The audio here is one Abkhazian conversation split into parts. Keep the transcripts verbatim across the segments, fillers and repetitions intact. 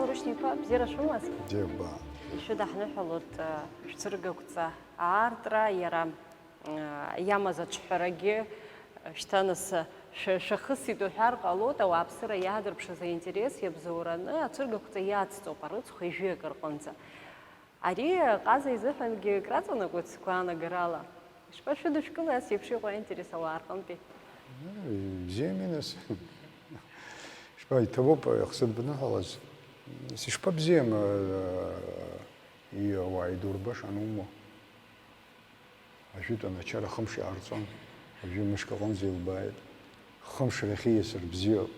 Рушьни-иԥа, бзиара шәымаз? Бзиа ба. Шәыдаҳныҳәалоит, э, шәцәыргақәҵа аартра, иара, э, иамаз аҿҳәарагьы, э, шьҭа нас, э, шәа-, шәахысит уҳәар ҟалоит, ауааԥсыра иаадырԥшыз аинтерес иабзоураны ацәыргақәҵа иацҵоуп арыцхә ҩажәи акы рҟынӡа. Ари аҟаза изыҳәангьы краҵанакуеит сгәаанагарала. Ишԥашәыдышәкылеи ас еиԥш иҟоу аинтерес ауаа рҟынтәи? Ибзиами, нас. Ишԥа, иҭабуп, ихсыдбныҳәалаз. Ишԥабзиам, э, и-, ауаа идурбаша анумоу? Ажәытәан ачара хымш иаарҵон, уажәы мышк аҟынӡа илбааит. Хымш рахьиасыр бзиоуп.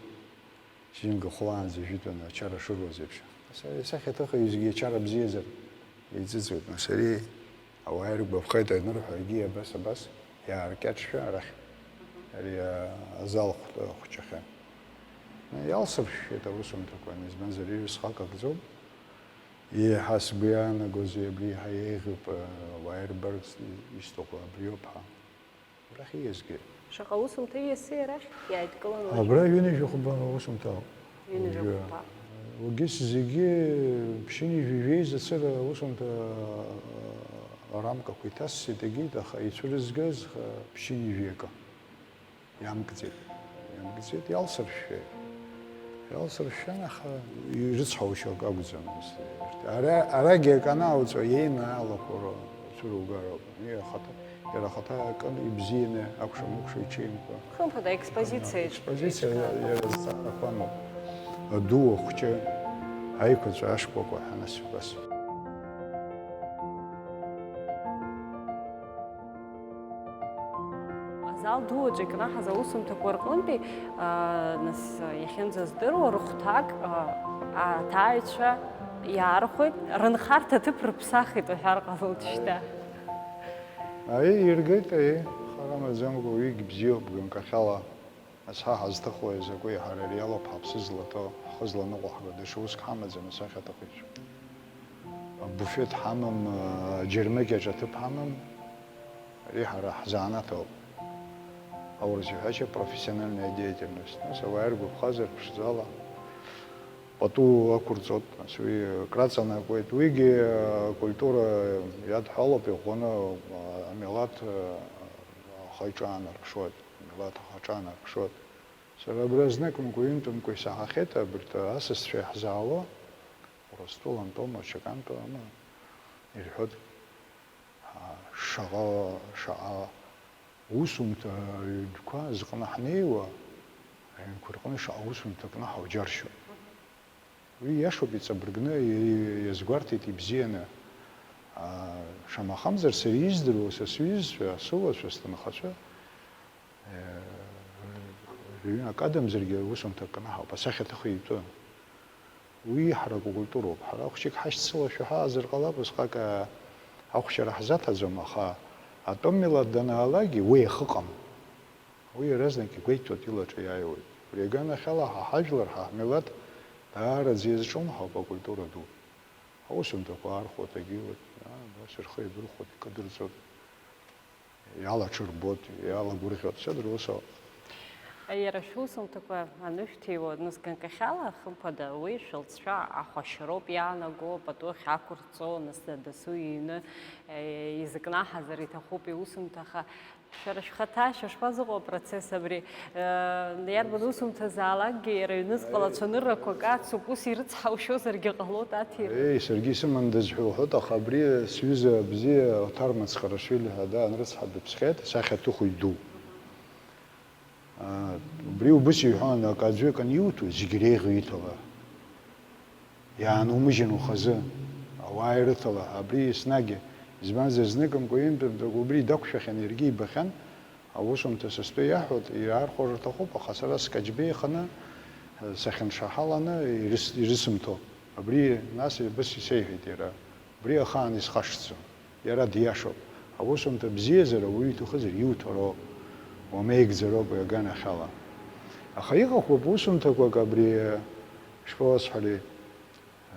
Шьыжьымга хәлаанӡа ажәытәан ачара шыруаз еиԥш. Ас ари асахьаҭыхҩы зегьы ачара бзиазар еиҵыҵуеит, нас ари ауаа иргәаԥхеит анырҳәо, егьи абас, абас, иааркьаҿшәа арахь, ари, а, азал хәҭ-, хәҷахьы. Иалсыршәшәеит аусумҭақәа, избанзар, ижәысхак акӡоуп. Еиҳа сгәы иаанагозеи абри еиҳа еиӷьуп, ауаа ирбарц исҭаху абриоуп ҳәа. Арахь ииасгьы. Шаҟа усумҭа ииасеи арахь иааидкыланы уажәы? Абра ҩынҩажәи хәба усумҭа. Ҩынҩажәи хәба. Уажәы, угьы зегьы ԥшьынҩажәи жәеиза цыра усумҭа рамкақәа иҭасҵеит, егьит, аха ицәырызгаз ԥшьынҩажәи акы. Иамкӡеит. Иамкӡеит, иалсыршәшәеит. Иалсыршәшәан, аха ирыцҳаушьо акы акәӡамызт. Ара, арагьы акы анааоҵо, иеины алахәыра цәыругароуп. Иара ахаҭа, иара ахаҭа акын ибзианы, акәша-мыкәша иҽеимкәа. Хымԥада, аекспозициа. Аекспозициа иара зҵаарақәа амоуп. Аду, ахәҷы, аиқәаҵәа, ашкәакәа ҳәа нас убас. Азал ду аҿы икнаҳаз аусумҭақәа рҟынтәи, аа, нас, иахьынӡаздыруа, рыхәҭак, аа, аҭааҩцәа иаархәеит, рынхарҭа аҭыԥ рыԥсахит уҳәар ҟалоит шьҭа. Аиеи, иргеит, аиеи, хара маӡамкәа, уигь бзиоуп, ганкахьала. Нас ҳа ҳазҭыхуа изакәи, ҳара ари алоуп ҳаԥсы злаҭо, ҳхы зланыҟәҳго, даҽа уск ҳамаӡам асахьаҭыхҩцәа. Абуфеҭ ҳамам, аџьармыкьаҿ аҭыԥ ҳамам, ари ҳара ҳзанааҭ ауп. Аурыс иҳәашьа профессиональная деятельность. Нас ауаа иргәаԥхазар ԥшӡала пату ақәырҵоит, нас уи краҵанакуеит. Уигьы акультура иадҳәалоуп, иӷәӷәаны амилаҭ ахы аҿаанарԥшуеит. Милаҭ ахаҿа анарԥшуеит. Сара абра зныкымкәа, ҩынтәымкәа исаҳахьеит абарҭ асасцәа иаҳзаауа, Урыстәылантәоума, Чакантәоума, ирҳәоит, а, шаҟа, шаҟа усумҭа ҩынтәқәа зҟны ҳнеиуа, аҩнқәа рҟны шаҟа усумҭа кны ҳауџьаршьоит. Уи иашоуп, иҵабыргны и-, иазгәарҭеит ибзианы. Аа, шамахамзар, сара издыруа, са сҩызцәа, сыуацәа, сҭынхацәа, э, рыҩны акы адамзаргьы, усумҭак кнаҳауп, асахьаҭыхҩы итәы. Уи ҳара акультуроуп. Ҳара хәҷык ҳашьцылашәа ҳаазар ҟалап, усҟак, аа, ахәшьара ҳзаҭаӡом, аха атәым милаҭ данаалакгьы уи иахыҟам. Уи иаразнак игәеиҭоит, илаҿы иааиуеит. Убри аганахьала ҳа ҳажәлар, ҳа ҳмилаҭ даараӡа иазҿлымҳауп акультура ду. Аусумҭақәа аархәоит, агьиуеит, аа, абас рхы иадырхәоит, икыдырҵоит, иалаҽырбоит, иалагәырӷьоит, сыдыруа соуп. Иара шәусумҭақәа анышәҭиуа, нас ганкахьала, хымԥада, уи шәылҵшәа ахәашьароуп иаанаго, пату ахьақәырҵо, нас дасу иҩны, е, изакнаҳазар иҭахуп иусумҭа, аха Шәара шәхаҭа шәышԥазыҟоу апроцесс абри? Э, иарбан усумҭазаалакгьы иара ҩнызқьала цәаныррақәак ацуп, ус ирыцҳаушьозаргьы ҟалоит аҭира. Еи, саргьы исымандаз ҳәа уҳәоит, аха абри сҩыза бзиа Оҭар Мацхарашвили ҳәа даанрыцҳа дыԥсхьеит, асахьаҭыхҩы ду. Аа, убри убыс иҳәон, акы аӡәы акы аниуҭо, зегь реиӷьу иҭала. Иаанумыжьын ухазы, ауаа ирыҭала, абри еснагь, избанзар, зныкымкәа ҩынтәымҭак убри дақәшәахьан, иаргьы ибахьан, аусумҭа сасдәы иаҳәоит, иаархәар рҭахуп, аха сара скаҷбеиханы, сахьыншаҳаланы ирыс-, ирысымҭо. Абри нас абас исеиҳәеит иара, убри ахаан исхашҭӡом. Иара диашоуп. Аусумҭа бзиазар, ауаҩы иҭахызар иуҭароуп, уамеигӡароуп уи аганахьала. Аха иҟахуп усумҭақәак абри, ишԥауасҳәари,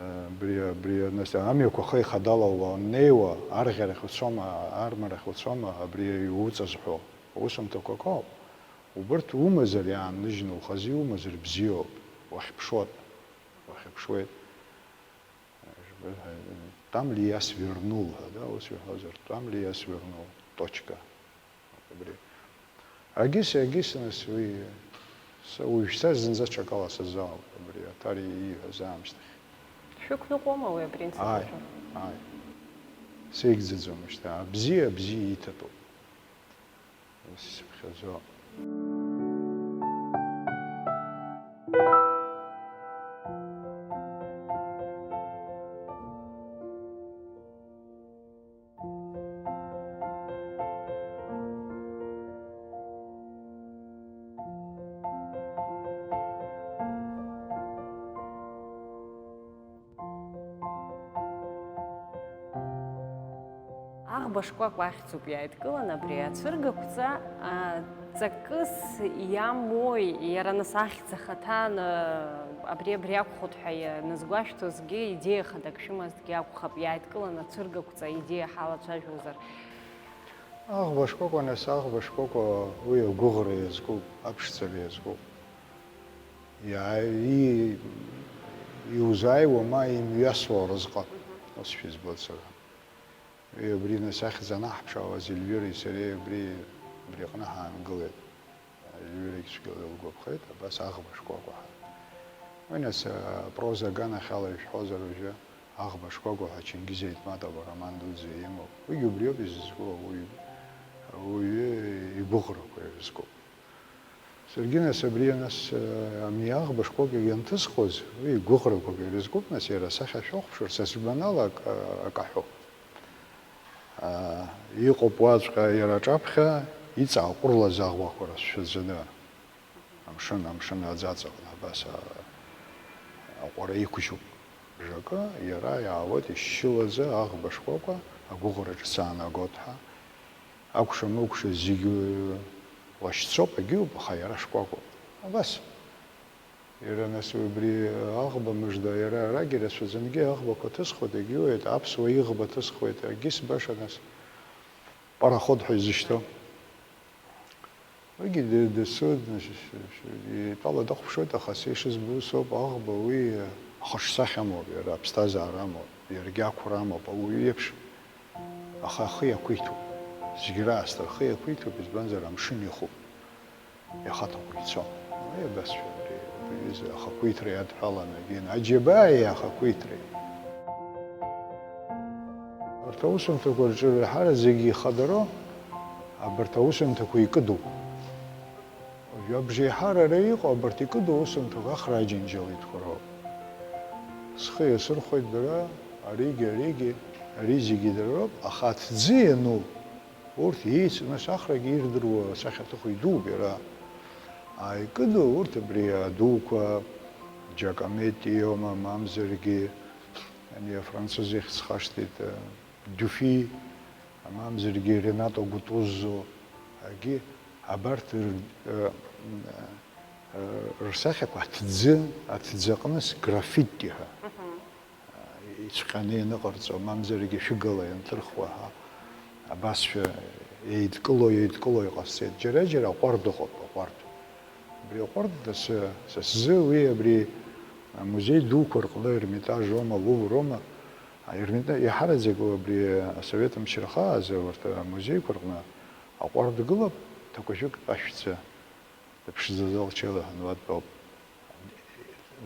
абри, абри, нас, амҩақәа ахы ихадала уаннеиуа, арӷьарахь уцома, армарахь уцома, абри иуҵазҳәо аусумҭақәак ауп. Убырҭ умазар иаанныжьны ухазы иумазар бзиоуп, уахьԥшуеит. Уахьыԥшуеит. Там ли я свернул ҳәа, да, ус иҳәозар, там ли я свернул, точка. Абри. Агьыс, агьыс, нас уи, са уажәшьҭа зынӡа ҽакала сазаауп абри Отариа ииҳәаз аамышьҭахь. Шәықәныҟәома уи апринцип Ааи, аҿы? Ааи. Сеигӡаӡом шьҭа. Абзиа, абзиа иҭатәуп. Ус исыԥхьаӡо. Аӷба шкәакәа ахьӡуп иааидкылан абри ацәыргақәҵа, а, ҵакыс иамои, иара нас ахьӡ ахаҭа ан-, абри, абри акәхоит ҳәа ианазгәашәҭозгьы идеиа хадак шәымазҭгьы акәхап, иааидкылан ацәыргақәҵа идеиа ҳалацәажәозар. Аӷба шкәакәа, нас, аӷба шкәакәа уи агәыӷра иазкуп, аԥшӡара иазкуп. Иаа-, и-, иузааиуа ма имҩасуа уразҟы, ус шәызбоит сара. Уи абри, нас, ахьӡ анаҳԥшаауаз Ельвиреи сареи абри, абри аҟны ҳаангылеит. Ҩырагь цәгьала илгәаԥхеит, абас аӷба шкәакәа ҳәа. Уи нас, апроза аганахьала ишәҳәозар уажәы, аӷба шкәакәа ҳәа Чингиз Айтматов ароман дуӡӡа имоуп. Уигьы убриоуп изызку ауаҩы, ауаҩы игәыӷрақәа ирызкуп. Саргьы нас абри анас, ами аӷба шкәакәа ианҭысхуаз, уи игәыӷрақәак ирызкуп, нас иара асахьа шәахәаԥшыр, са сгәанала ак-, акаҳәоуп. Аа, иҟоуп уаҵәҟьа иара аҿаԥхьа иҵааҟәырлаз аӷбақәа рацәаӡаны, амшын, амшын аӡаҵаҟны абас, аа, аҟәара иқәжьуп. Бжакы иара иаауеит ишьшьылаӡа аӷба шкәакәа, агәыӷра ҿыц аанагоит ҳәа. Акәша-мыкәша зегьы лашьцоуп, агьиуп, аха иара шкәакәоуп. Абас. Иара нас убри аӷба мыжда, иара арагь ирацәаӡангьы аӷбақәа ҭысхуеит, егьиуеит, аԥсуа иӷба ҭысхуеит, агьыс баша нас пароход ҳәа изышьҭоу. Уигьы д-, дасу, итәала дахәаԥшуеит, аха са ишызбо усоуп, аӷба уи ахаҿсахьа амоуп, иара аԥсҭазаара амоуп, иаргьы ақәра амоуп, ауаҩы иеиԥш, аха ахы иақәиҭуп. Зегь раасҭа рхы иақәиҭуп, избанзар, амшын ихуп. Иахаҭақәа ицон. Уи абасшәа абри, абри аҩыза ахақәиҭра иадҳәаланы, егьин, аџьабааи ахақәиҭреи. Арҭ аусумҭақәа рҿы реиҳараӡакгьы ихадароу, абарҭ аусумҭақәа икыдуп. Уажәы абжеиҳарара иҟоу абарҭ икыду аусумҭақәа Ахра Аџьынџьал итәқәа роуп. Схы иасырхәеит дара, аригьы, аригьы, ари зегьы дара роуп, аха аҭӡы иану, урҭ иеицу, нас Ахрагьы ирдыруа асахьаҭыхҩы дууп иара. Ааи, икыду урҭ абри адуқәа, Џьакометти иоума, мамзаргьы, ани афранцуз ихьӡ схашҭит, Дюфи, мамзаргьы Ренато Гутузо, агьи абарҭ р-, р-, р-, рсахьақәа аҭӡы, аҭӡы аҟны сграффити ҳәа. Мгм. Ицәҟьаны ианыҟарҵо, мамзаргьы шәыгала ианҭырхуа, ҳа, абасшәа еидкыло, еидкыло иҟасҵеит. Џьара-џьара аҟәардә ыҟоуп, аҟәардә. Абри аҟәардә са, са сзы уи абри амузеи дуқәа рҟны, Ермитаж роума, Лувр роума, Ермита-, иаҳараӡак абри асовет мчра хаа азы урҭ амузеиқәа рҟны аҟәардә гылоуп, ҭакәажәык тәашәӡа, дыԥшӡаӡа лҽеилаҳәаны уа дтәоуп,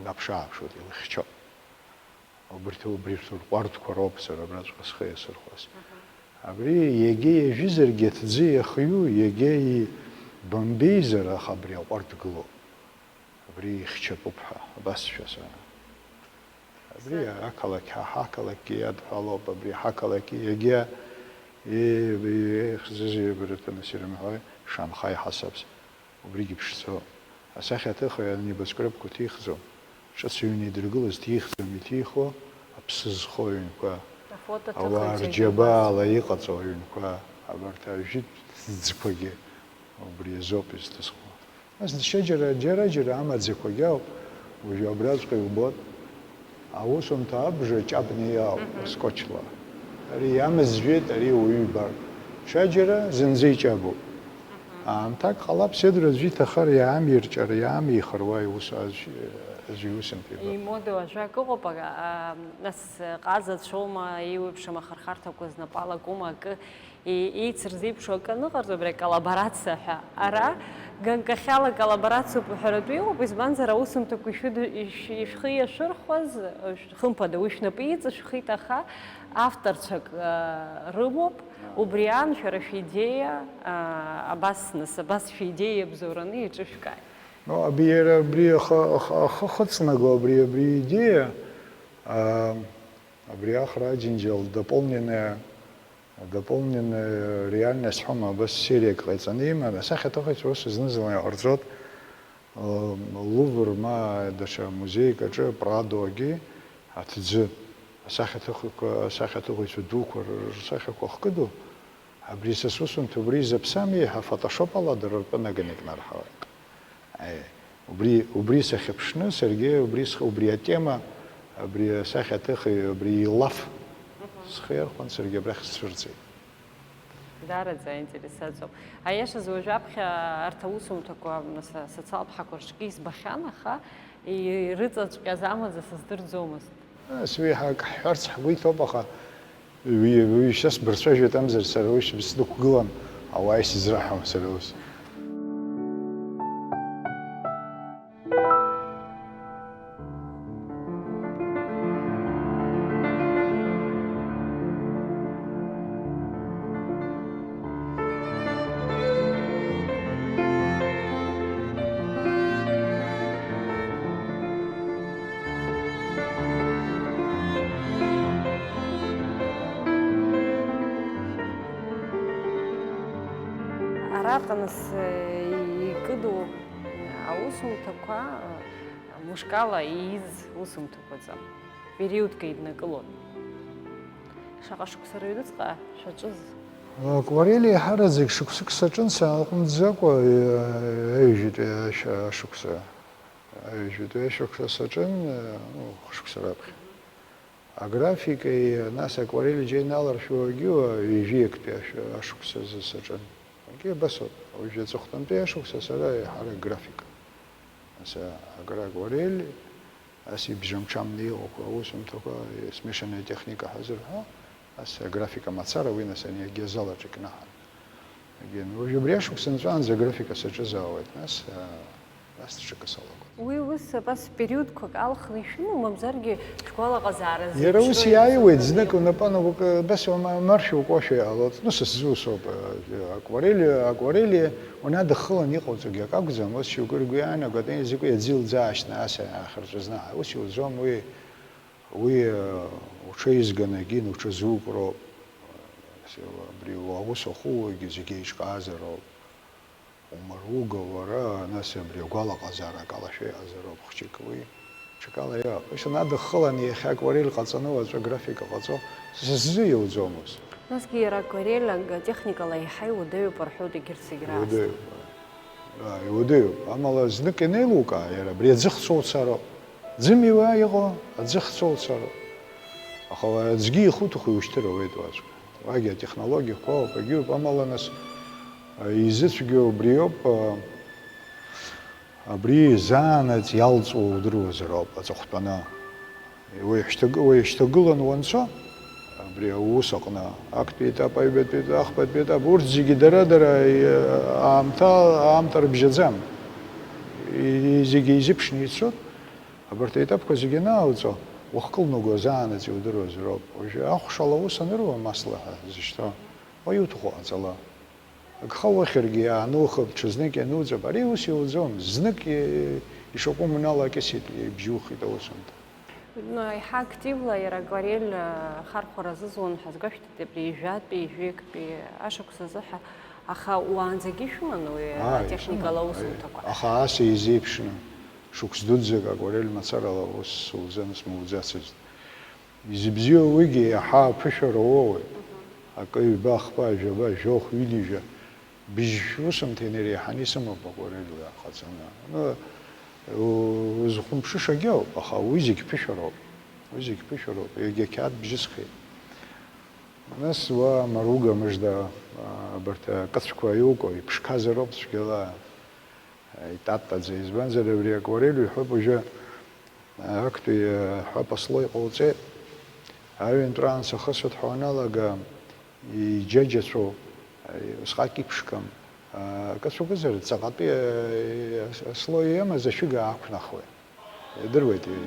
днаԥшы-ааԥшуеит, илыхьчоит. Убырҭ, убри рҟәардәқәа роуп сара абраҵәҟьа схы иасырхәаз. Мгм. Абри егьа иажәызаргьы аҭӡы иахҩу, егьа ибымбеизар, аха абри аҟәардә гылоуп. Абри ихьчатәуп ҳәа, абасшәа сара. Абри Са- ақалақь, ҳа ҳақалақьгьы иадҳәалоуп, абри ҳақалақь егьа, е-, е-, ихьӡыз ибарҭаны сирымҳәои, Шанхаи ҳасабс. Убригьы ԥшӡоуп. Асахьаҭыхҩы анибаскрыпкәа ҭихӡом. Ҿыц ҩны идыргылаз ҭихӡом, иҭихуа аԥсы зхоу аҩнқәа, Афото ауаа ҭыхыҩцәагьы рџьабаала абас. Иҟаҵоу аҩнқәа, абарҭ ажәытә ҭӡқәагьы убри азоуп изҭысхуа. Нас даҽаџьара, џьара-џьара амаӡақәагьы ауп, уажәы абраҵәҟьа иубоит. Аусумҭа абжа ҷабны иаауп, Мгм. Скотчла. Ари иамаз жәеит, ари уаҩы ибар. Ҽаџьара зынӡа иҷабуп. Мгм. Аамҭак ҟалап, седра аӡәы иҭахар иаамирҿар, иаамихыр уа иус аӡә, Аӡәы иусумҭа иба. Имодоу ажәак ыҟоуп, а, а, нас ҟазацәоума, еиуеиԥшым ахырхарҭақәа знапала акума акы, и-, еицырзеиԥшу акы аныҟарҵо, абри аколлаборациа ҳәа. Ара ганкахьала коллаборациоуп уҳәаратәы иҟоуп, избанзар, аусумҭақәа ишәыд-, ишә-, ишәхы иашәырхәаз, хымԥада, уи шәнапы иҵышәхит, аха авторцәак, а, рымоуп, убри аан шәара шәидеиа, а, абас, нас, абас шәидеиа иабзоураны иҿышәкааит. Ну, аби иара абри ахы, ахы, ахы хыҵнаго, абри, абри идея, а, абри ахра аџьынџьал дополненная, дополненная реальность ҳәома, абас сериак ҟаиҵаны иман, асахьаҭыхыҩцәа ус зны-зынла иҟарҵоит, а, Лувр ма даҽа музеик аҿы Прадо-гьы аҭӡы, асахьаҭыхҩқәа, асахьаҭыхыҩцәа дуқәа рсахьақәа ахькыду, Абри са сусумҭа убри изаԥсам, еиҳа фотошоп ала дара ртәы наганы икнарҳауеит. Аи, убри, убри сахьыԥшны, саргьы убри схы, убри атема, абри асахьаҭыхҩы, убри илаф схы иархәан, саргьы абрахь сцәырҵит. Даараӡа аинтерес аҵоуп. Аиашаз, уажәаԥхьа арҭ аусумҭақәа са-, социалтә ҳақәа рҿгьы избахьан, аха ирыҵаҵәҟьаз амаӡа сыздырӡомызт. Нас уи ҳак ҳҳәарц ҳгәы иҭоуп, аха уи, уи шьҭа сбырцәажәоит амзар, сара уи сдықәгылан, ауаа исызраҳауам сара ус. Араҟа нас икыду аусумҭақәа мышкала ииз усумҭақәаӡам, периодк еиднакылон. Шаҟа шықәса рыҩныҵҟа шәаҿыз? Акварель еиҳараӡак шықәсык саҿын, сааҟәымҵӡакәа, ҩажәатәи ашәа-, ашықәса, ҩажәатәи ашықәса саҿын, ну, хышықәса раԥхьа. Аграфикеи, нас акварель џьа иналаршәуагьы ҩажәиактәи ашәа-, ашықәсазы саҿын. Егьи абас ауп, уажәы аҵыхәтәантәи ашықәса сара еиҳарак график. Нас агра-, акварель, ас ибжьамҽамны иҟақәоу аусумҭақәа, смешанная техника ҳазырҳәо, ас аграфика мацара, уи нас ани агьазалаҿ икнаҳан. Егьи, уажә убри ашықәс нҵәаанӡа аграфика саҿызаауеит, нас, а, нас ҽакы салагоит. Уи ус абас периодқәак алхны ишәымоу, мамзаргьы шәгәалаҟазаара зеиԥшроу? Иара ус иааиуеит, знык унапы анакәк-, абас ма-, маршәа укуашәа иҟалоит, ну, са сзы усоуп, а, акварель, акварель уанадыххылан иҟауҵогьы акы акәӡам, ус шьоукы ргәы иаанагоит, ани закәи аӡы илӡаашьҭны ас иаахырҵәазны, ус иуӡом, уи, уи, а, уҽеизганы егьин уҽазукроуп, а, абри аус ахууагьы зегьы еиҿкаазароуп. Умаруга уара, нас абри агәалаҟазаара акалашәа иҟазароуп хәҷык уи. Ҽакала иҟоуп. Ишан адыххылан иахьа акварель ҟаҵаны уаҵәы аграфика ҟаҵо, са сзы иуӡомызт. Насгьы иара акварель аг-, техникала еиҳа иуадаҩуп рҳәоит егьырҭ зегь раасҭа. Иуадаҩуп. Ааи, иуадаҩуп. Амала знык ианеилукаа, иара абри аӡы хҵәо уцароуп. Ӡымҩа иҟоу аӡы хҵәо уцароуп. Аха уара аӡгьы ихуҭаху иушьҭыр ауеит уаҵәҟьа. Уагьы атехнологиақәа ауп, егьиуп, амала нас, а, изыцәгьоу убриоуп, а, абри заанаҵ иалҵуа удыруазароуп аҵыхәтәаны. Уеишьҭаг-, уеишьҭагылан уанцо, абри аус аҟны, актәи етап, аҩбатәи етап, ахԥатәи етап, урҭ зегьы дара-дара, и-, аамҭа, аамҭа рыбжьаӡам. И-, зегьы изыԥшны ицоит. Абарҭ аетапқәа зегьы анаалҵо, ухкы лнаго заанаҵ иудыруазароуп. Уажәы ахәшала аус аныруа, масла ҳәа зышьҭоу, уа иуҭаху ҟаҵала. Агха уахьыргьы иаанухып, ҽазнык иануҵап, ари ус иуӡом, знык и-, ишакәым уналакьысит, ибжьухит аусумҭа. Ну, еиҳа активла иара акварель, а, ахархәара азызуан ҳәа азгәашәҭеит, абри ҩажәатәи, ҩажәиктәи ашықәс азы ҳәа, аха уаанӡагьы ишәыман уи Ааи, атехникала ишәыман, аусумҭақәа? Аха ас еизеиԥшны, шықәс дуӡӡак акварель мацарала аус сулӡаны смуӡацызт. Изыбзиоу уигьы иаҳа аԥышәара уоуеит. Акы, ҩба, хԥа, жәаба, жәохә, ҩынҩажәа. Быжь усумҭа инареиҳаны исымоуп акварель ҟаҵаны. Ну, у-, узхәымԥшышагьы ауп, аха уи зегь ԥышәароуп. Уи зегь ԥышәароуп. Егьа қьаад бжьысхеит. Нас уа Маруга мыжда, а, абарҭ акыцәқәа иукуа, иԥшқазароуп цәгьала, итаттаӡа. Избанзар, абри акварель уҳәоуп уажәы, Актәи ҳәа посло иҟауҵеит. Аҩынтәраан сахысуеит ҳәа уаналага, иџьаџьацәоу, усҟак иԥшқам. Акы цәукызар, ҵаҟатәи асло иамаз ашәыга аақәнахуеит. Идыруеит уи.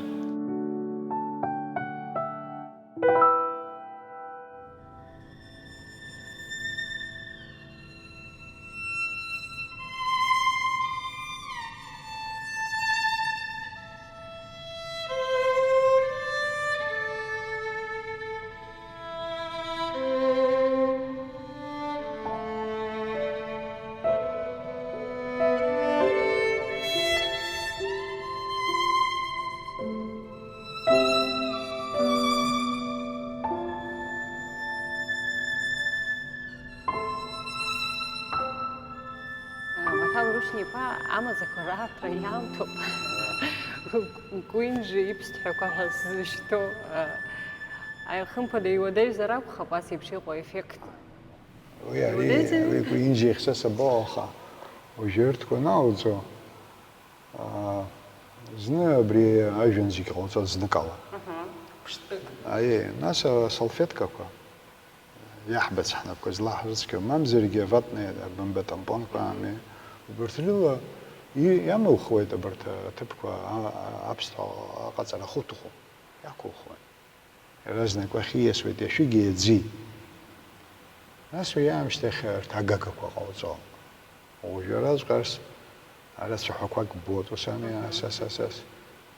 Баҭал Рушьни-иԥа амаӡақәа раартра иаамҭоуп. Куинджи иԥсҭҳәақәа ҳәа сзышьҭоу, хымԥада, иуадаҩзар акәхап ас еиԥш иҟоу аеффект. Уи ари, иуадаҩзар? Уи Куинджи ихьӡ сабо, аха уажәы рҭқәа анауӡо, аа, зны абри ажәҩан зегь ҟауҵоит зныкала. Аҳа, ԥштәык. Аиеи, нас асалфеткақәа. Иаҳбац ҳнапқәа злаҳрыцқьо, мамзаргьы аватные, абымба тампонқәа ами. Убарҭ рыла и-, иамылхуеит абарҭ аҭыԥқәа, а-, а-, аԥсҭҳәа аҟаҵара ахуҭыху, иақәылхуеит. Иаразнак уахь ииасуеит ашәыгеи аӡи. Нас уи аамышьҭахь арҭ агагақәа ҟауҵо. Уажәраҵәҟьа ас ара цәаҳәақәак ббоит, ус ами, ас, ас, ас, ас.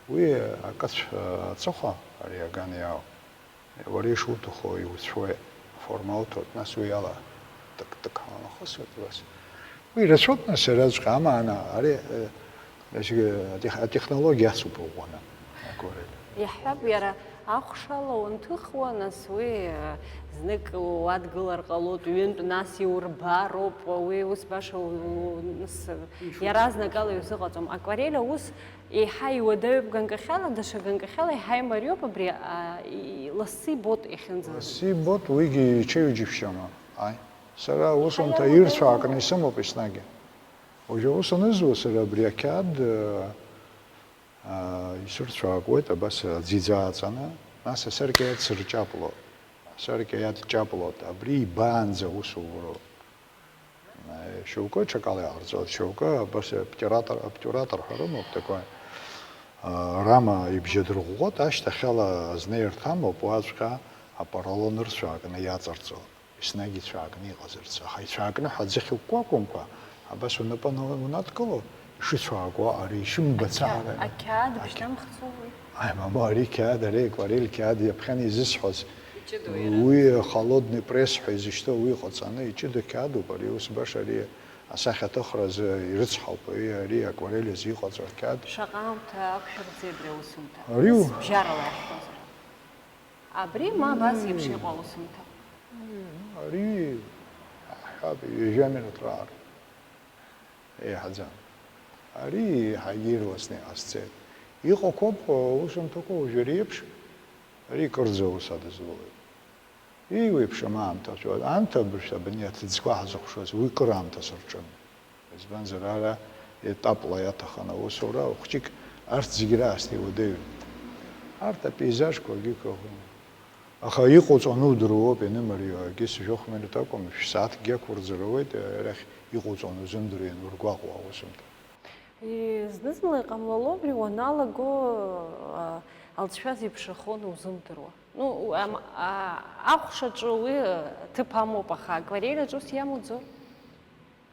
Уи акыцә-, аҵыхәа, ари аган иаау. Уара ишуҭаху иуцәуеит, аформа уҭоит, нас уи ала тык-тык ҳәа унахысуеит, убас. Уи рацәоуп, нас, араҵәҟьа амаана, ари, э, значит, атех-, атехнологиа ацуп уҟәаны, акурель. Иаҳҳәап, иара ахәшала унҭыхуа, нас уи, э, знык уадгылар ҟалоит, ҩынтә нас иурбароуп, уи ус баша у-, у-, нас, иаразнакала иузыҟаҵом. Акварель аус Еиҳа иуадаҩуп ганкахьала, даҽа ганкахьала еиҳа имариоуп абри, а, и-, лассы ибоит иахьынӡалагаз. Лассы ибоит, уигьы иҽеиҩ џьышәшьома. Аи. Сара аусумҭа ирцәаакны исымоуп еснагь. Уажәы аус анызуа, сара абри ақьаад, а, а, исырцәаакуеит, абас аӡиӡа аҵаны, нас асаркьа иадсырҷапло. Асаркьа иадҷаплоит, абри ибаанӡа аус уроуп. Шьоукы ҽакала иҟарҵоит, шьоукы абас обтюратор, обтюратор ҳәа рымоуп, такой, а, рама ибжьадырӷәӷәоит, ашьҭахьала азнеирҭа амоуп, уаҵәҟьа апаралон ырцәаакны иаҵарҵо, еснагь ицәаакны иҟазарц. Аха ицәаакны ҳәа аӡыхь уқәкуа акәымкәа, абас унапы ана-, унадкыло, ишыцәаакуа ари ишымбац аара. Ақьа-, ақьаад бжьнамхцәуи? Аи, мамоу, ари қьаад, ари акварель қьаад иаԥхьан изысҳәоз. Иҷыдоу иара. Уи холодный пресс ҳәа изышьҭоу уи ҟаҵаны иҷыдоу қьаадуп, ари ус баша ари асахьа аҭыхразы ирыцҳауп, ари, ари акварель азы иҟаҵо ақьаад. Шаҟа аамҭа ақәшәырӡеи абри аусумҭа? Ари у- Нас бжьарала иаҳҳәозар. Абри ма абас еиԥш иҟоу аусумҭа? Ари, ҳҳәап, ҩажәа минуҭ раара. Еиҳаӡам. Ари еиҳагьы ирласны иҟасҵеит. Иҟақәоуп аусумҭақәа уажәы ари еиԥш, ари кырӡа аус адызулеит. Иеиуеиԥшым аамҭа, аамҭа абыржәы абни аҭыӡқәа ҳзыхәшаз, уи кыр аамҭа сырҿын. Избанзар, ара етапла иаҭахын аусура, хәҷык арҭ зегь раасҭа иуадаҩын. Арҭ апеизажқәагьы ықәыӷәӷәон. Аха иҟоуҵо анудыруоуп ианымариоу, акгьы сжәохә минуҭ акәым, шә-сааҭкгьы ақәырӡыр ауеит, арахь иҟоуҵо анузымдыруа ианургәаҟуа аусумҭа. Зны-зынла иҟамлало абри уаналаго, а, алҵшәа зеиԥшрахо анузымдыруа. Ну, ам-, а, ахәшаҿы уи, а, ҭыԥ амоуп, аха акварель аҿы ус иамуӡо?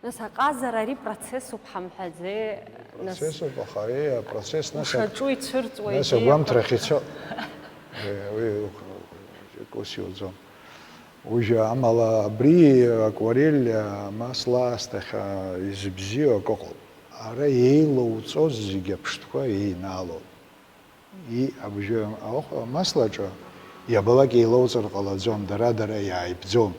Нас аҟазара ари процессуп ҳамҳәаӡеи, нас? Процессуп, аха ари апроцесс нас ак-, ушаҿу ицәырҵуа нас идеиақәа агәамҭрахь ицо-, Е, уи ус иуӡом. Уажәы, амала, абри акварель, а, масла аасҭахь, а, изыбзиоу акы ыҟоуп. Ара еилоуҵоз зегь аԥштәқәа еинаалоуп. И-, абжьы аҟ-, амаслаҿы иабалак еилоуҵар ҟалаӡом, дара-дара иааибӡом.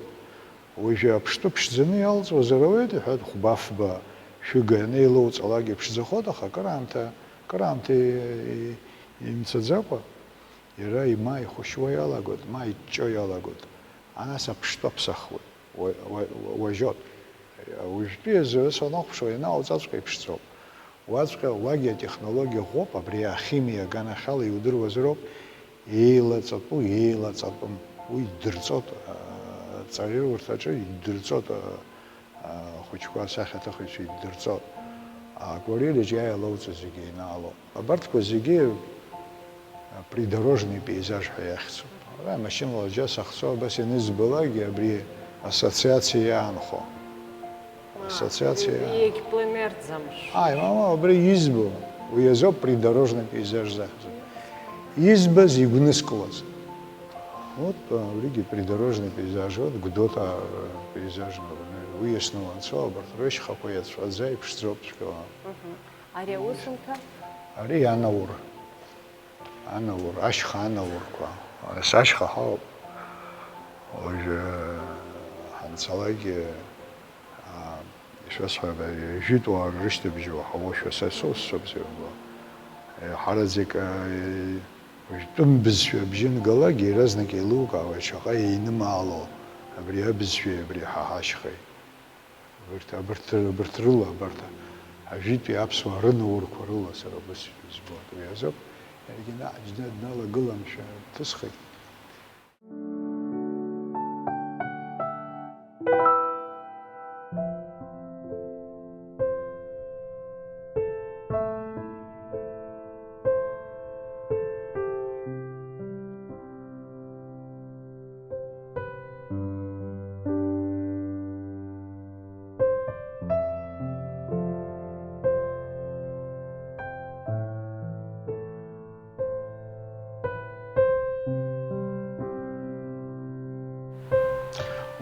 Уажәы аԥштәы ԥшӡаны иалҵуазар ауеит, иҳәоит, хәба-фба, шәыга ианеилоуҵалак иԥшӡахоит, аха акыраамҭа, акыраамҭа и-, и-, имцаӡакәа, иара ма ихәашьуа иалагоит, ма иҷҷо иалагоит. Анас аԥштәы аԥсахуеит, уа-, уа-, уажьоит. Уажәтәи азы санахәаԥшуа, ианалҵаҵәҟьа иԥшӡоуп. Уаҵәҟьа уагьы атехнологиа ӷәӷәоуп, абри ахимиа аганахьала иудыруазароуп, еилаҵатәу, еилаҵатәым, уи иддырҵоит, а, аҵараиурҭаҿы иддырҵоит, а, ахәыҷқәа, асахьаҭыхыҩцәа иддырҵоит. Акәариреиҿ иааилоуҵо зегьы еинаалоуп. Абарҭқәа зегьы, а, придорожный пейзаж ҳәа иахьӡуп. Ара машьынала џьа сахьцо, абас ианызбалакгьы абри ассоциациа иаанхо. Ассоциациа. Егь планерӡам. Ааи, мама, абри избо, уи азоуп придорожный пейзаж захьӡу. Избаз, игәныскылаз. Вот, а, абригьы придорожный пейзаж, вот Гәдоуҭа, э, пейзаж, например, уи иасны уанцо, абарҭ рышьхақәа иацәаӡа иԥшӡоуп цәгьала. Мгм. Ари аусумҭа? Ари анаур. Анаур, ашьха анаурқәа. Ас ашьха ҳауп. Уажәы ҳанцалакгьы, аа, ишәасҳәап, жәытә уаа рышьҭыбжь уаҳауашәа са соусцәоуп зырбо. Еиҳараӡак, аа, уажә тәым бызшәа абжьы ангалак, иаразнак еилукаауеит шаҟа еинымаало абри абызшәеи абри ҳа ҳашьхеи. Абарҭ, абарҭ, абарҭ рыла, абарҭ ажәытәи аԥсуаа рынаурқәа рыла сара убыс избоит. Уи азоуп, иаргьы наҟ џьна дналагыламшәа дҭысхит.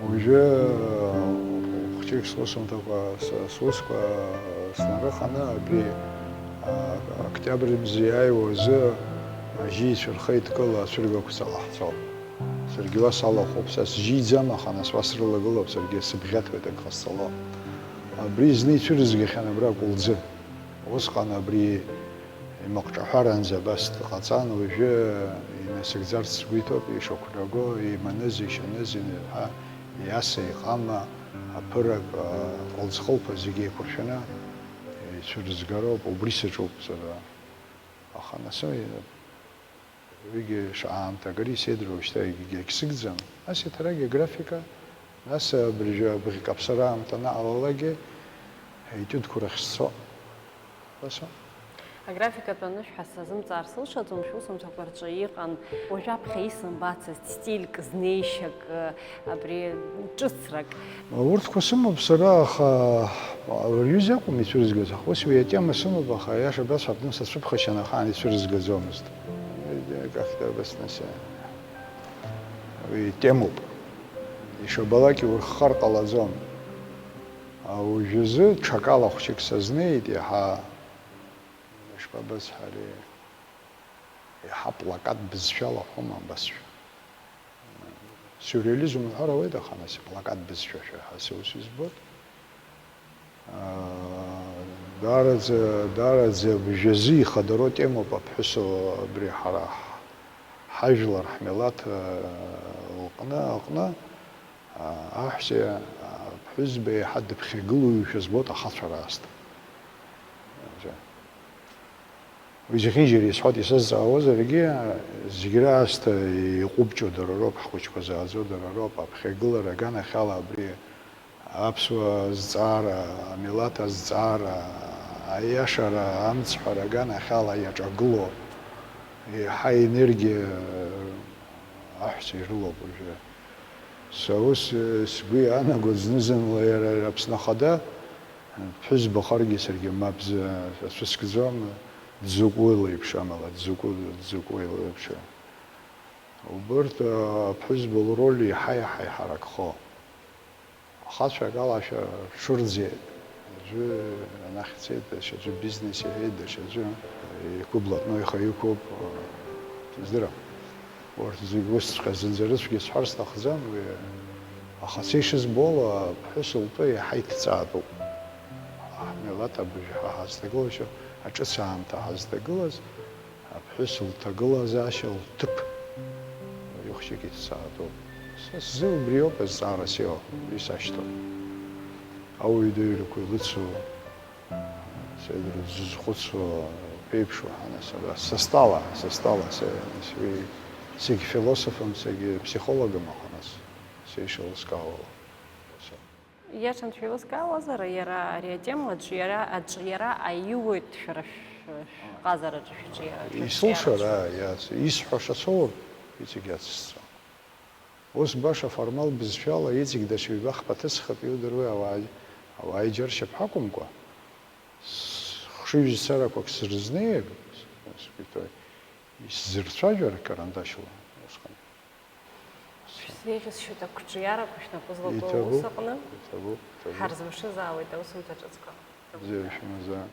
Уажәы хәыҷык сусумҭақәа, с-, сусқәа снарыханы, абри, а, октиабр мза иааиуа азы ажьи ицәырхеит кыла ацәыргақәҵа ҟаҳҵо. Саргьы уа салахәуп, са сжьиӡам, аха нас уа срылагылоуп, саргьы сыбӷьаҭуеит ак ҟасҵало. Абри зны ицәырызгахьан абра акәылӡы. Усҟан абри имаҟҿаҳәаранӡа абас дҟаҵан, уажәы инасыгӡарц сгәы иҭоуп, ишақәнаго, иманыз, ишаныз, ҳәа, иаса, иҟама, аԥырак, акәылӡ хылԥа зегьы еиқәыршәаны ицәырызгароуп, убри саҿуп сара. Аха нас, уигьы шаамҭак ари сеидроу шьҭа егьагьсыгӡам. Нас иаҭарагь аграфика, нас абыржәы абӷь каԥсара аамҭа анаҟалалакгьы, аетиудқәа рахь сцо. Убасоуп. Аграфикатә анышә ҳәа сазымҵаар сылшаӡом, шәусумҭақәа рҿы иҟан уажәаԥхьа исымбацызт стильк, знеишьак, абри ҿыцрак. Урҭқәа сымоуп сара, аха ауаҩы изакәым ицәырызгаз, аха ус уи атема сымоуп, аха аиаша басҳәап, сацәыԥхашьан ахаан ицәырызгаӡомызт. Как-то абас нас, уи темоуп. Ишабалак иурххар ҟалаӡом. Уажәазы ҽакала хәҷык сазнеит, иаҳа, ишԥабасҳәари, иаҳа плакат бызшәала ҳәоума абасшәа. Сиурреализм уҳәар ауеит, аха нас иплакат бызшәашәа ҳәа са ус избоит. Аа, даараӡа, даараӡа абжазы ихадароу темоуп аԥҳәыс абри ҳара ҳ-, ҳажәлар, ҳмилаҭ, аа, лҟны, аҟны, аа, аҳәсеи, аа, аԥҳәызбеи еиҳа дыԥхьагылоушәа збоит ахацәа раасҭа. Уи зехьынџьара исҳәоит, исазҵаауазаргьы, зегь раасҭа иҟәыбҷо дара роуп, ҳхәыҷқәа зааӡо дара роуп, аԥхьагылара аганахьала абри аԥсуа азҵаара, амилаҭ азҵаара, аиашара амцҳәара аганахьала иаҿагыло, еиҳа енергиа аҳәса ирылоуп уажәы. Са ус, сгәы иаанагоит, зны-зынла иара Аԥсны Ахада, ԥҳәызба харгьы саргьы мап зы-, ацәыскӡом, дзакәу леиԥш амала, дзакәу, дзакәу леиԥш. Убырҭ, а, аԥҳәызба лроль еиҳа-еиҳа иҳаракхо. Ахацәа акалашәа ҽырӡеит. Аӡәы анахь цеит, даҽаӡәы бизнес иҳәеит, даҽаӡәы игәы блатноиха иқәуп, сыздырам. Урҭ зегь усҵәҟьа зынӡа рыцәгьа сҳәар сҭахӡам, уи ахацы ишызбо ала, аԥҳәыс лтәы иаҳа иҭҵаатәуп. Ҳмилаҭ абыржәы ҳа ҳазҭагылашьа, аҿыц аамҭа ҳазҭагылаз, аԥҳәыс лҭагылазаашьа лҭыԥ уаҩы хәҷык иҭҵаатәуп. Са сзы убриоуп азҵаарас иҟоу, уи сашьҭоуп. Ауаҩы даҩрақәа илыцу, Сзызхәыцуа еиԥш уаҳа, нас, абра, са стәала, са стәала, са, уи, сегь философым, сегь психологым аха, нас, сеишеилыскаауала. Иашан шәеилыскаауазар, иара ари атема аҿиара, аҿиара аиуеит шәара шә-, шәҟазараҿы, шәҿиара, шәырҿиараҿы? Исылшара, иац-, исҳәаша соур, иҵегь ацысҵон. Ус баша формал бызшәала иҵегь даҽа ҩба-хԥа ҭысхып, иудыруеи, ауаа, ауаа иџьаршьап ҳакәымкәа, с-, хшыҩзцарақәак срызнеир, с-, с-, исзырцәажәар карандашьла усҟан. Шәзеиӷьасшьоит ақәҿиарақәа шәнапы злаку аус аҟны. Иҭабуп, иҭабуп, иҭабуп. Ҳарзыԥшызаауеит аусумҭа ҿыцқәа. Бзиара шәымазаан.